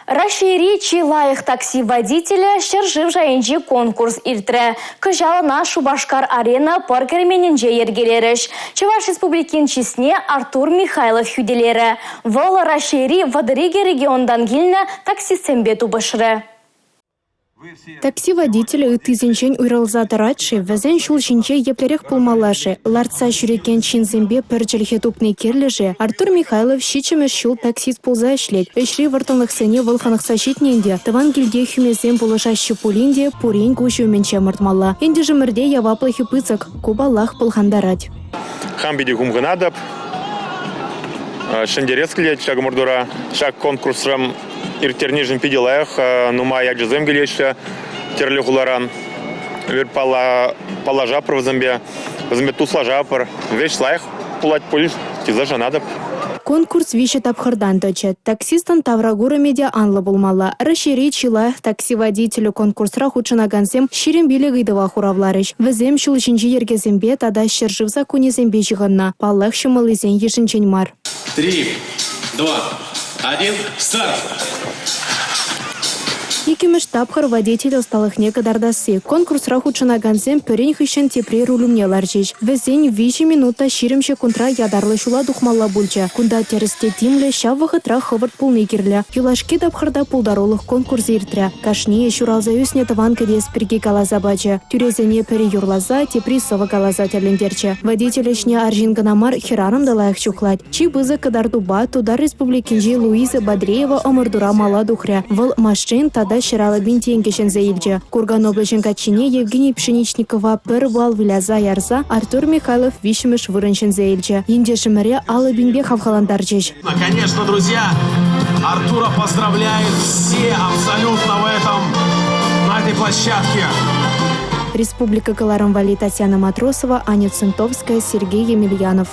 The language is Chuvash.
Раҫҫейри чи лайӑх такси водителӗ ҫӗршыв шайӗнчи конкурс иртрӗ. Кӑҫал ӑна Шупашкар-Арена пӑр керменӗнче йӗркелерӗҫ. Чӑваш Республикин чысне Артур Михайлов хӳтӗлерӗ. Вӑл Раҫҫейри 32 регионтан килнӗ таксистсемпе тупӑшрӗ. Такси водителӗ ыттисенчен уйрӑлса тӑрать-ши, вӗсен ҫул ҫинче еплерех пулмалла-ши, лартса ҫӳрекен ҫынсемпе пӗр чӗлхе тупни кирлӗ-ши? Артур Михайлов ҫиччӗмӗш ҫул таксист пулса ӗҫлет. Ӗҫри вӑрттӑнлӑхсене вӑл хӑнӑхса ҫитнӗ ӗнтӗ. Тӑван килте хӳмесем пулӑшаҫҫӗ пулин те пурин куҫӗ умӗнче ӑмӑртмалла. Ентешӗмӗрте яваплӑхӗ пысӑк. Ку, паллах, пӑлхантарать. Хам питӗ хумханатӑп. Ҫӗнтерес килет ҫак ӑмӑртура. Ҫак конкурсра ирттернишӗн питӗ лайӑх. Нумай ачасем килеҫҫӗ тӗрлӗ хуларан. Эпир паллашатпӑр вӗсемпе, вӗсемпе туслашатпӑр. Веҫ лайӑх пулать пуль тесе шанатӑп. Конкурс виҫӗ тапхӑртан тӑчӗ. Таксистӑн тавракурӑмӗ те анлӑ пулмалла. Раҫҫейри чи лайӑх такси водителӗ конкурсра хутшӑнакансем 25 ыйтӑва хуравларӗҫ. Вӗсем ҫул ҫинчи йӗркесемпе тата ҫӗршыв саккунӗсемпе ҫыхӑннӑ. Паллах, ҫӑмӑллисен йышӗнчен мар. Три, два, один, старт! Иккӗмӗш тапхӑр водитель ӑсталӑхне кӑтартасси. Конкурсра хутшӑнакансем пӗрин хыҫҫӑн тепри руль умне ларчӗҫ. Вӗсен 3 минут та 20 ҫеккунтра ятарлӑ ҫула тухмалла пулчӗ. Кунта тӗрӗс те тимлӗ, ҫав вӑхӑтрах хӑвӑрт пулни кирлӗ. Юлашки тапхӑрта пултарулӑх конкурсӗ иртрӗ. Кашнийӗ ҫуралса ӳснӗ тӑван кӗтес пирки каласа пачӗ. Тӳресене пӗри юрласа, тепри сӑвӑ каласа тӗлӗнтерчӗ. Водитель ӗҫне арҫын кӑна мар, хӗрарӑм та лайӑх чухлать. Чи пысӑк кӑтартупа Тутар Республикинчи Луиза Бадреева ӑмӑртура мала тухрӗ. Вӑл машин тата 150 пин тенкӗ ҫӗнсе илчӗ. Курган облаҫӗн каччине Евгений Пшеничникова пӗр балл выляса ярса Артур Михайлов виҫҫӗмӗш вырӑн ҫӗнсе илчӗ. Ентешӗмӗре 50 пинпе хавхалантарчӗҫ. Конечно, друзья, Артура поздравляют все абсолютно в этом, на этой площадке. Республика кӑларӑм валли Татьяна Матросова, Аня Центовская, Сергей Емельянов.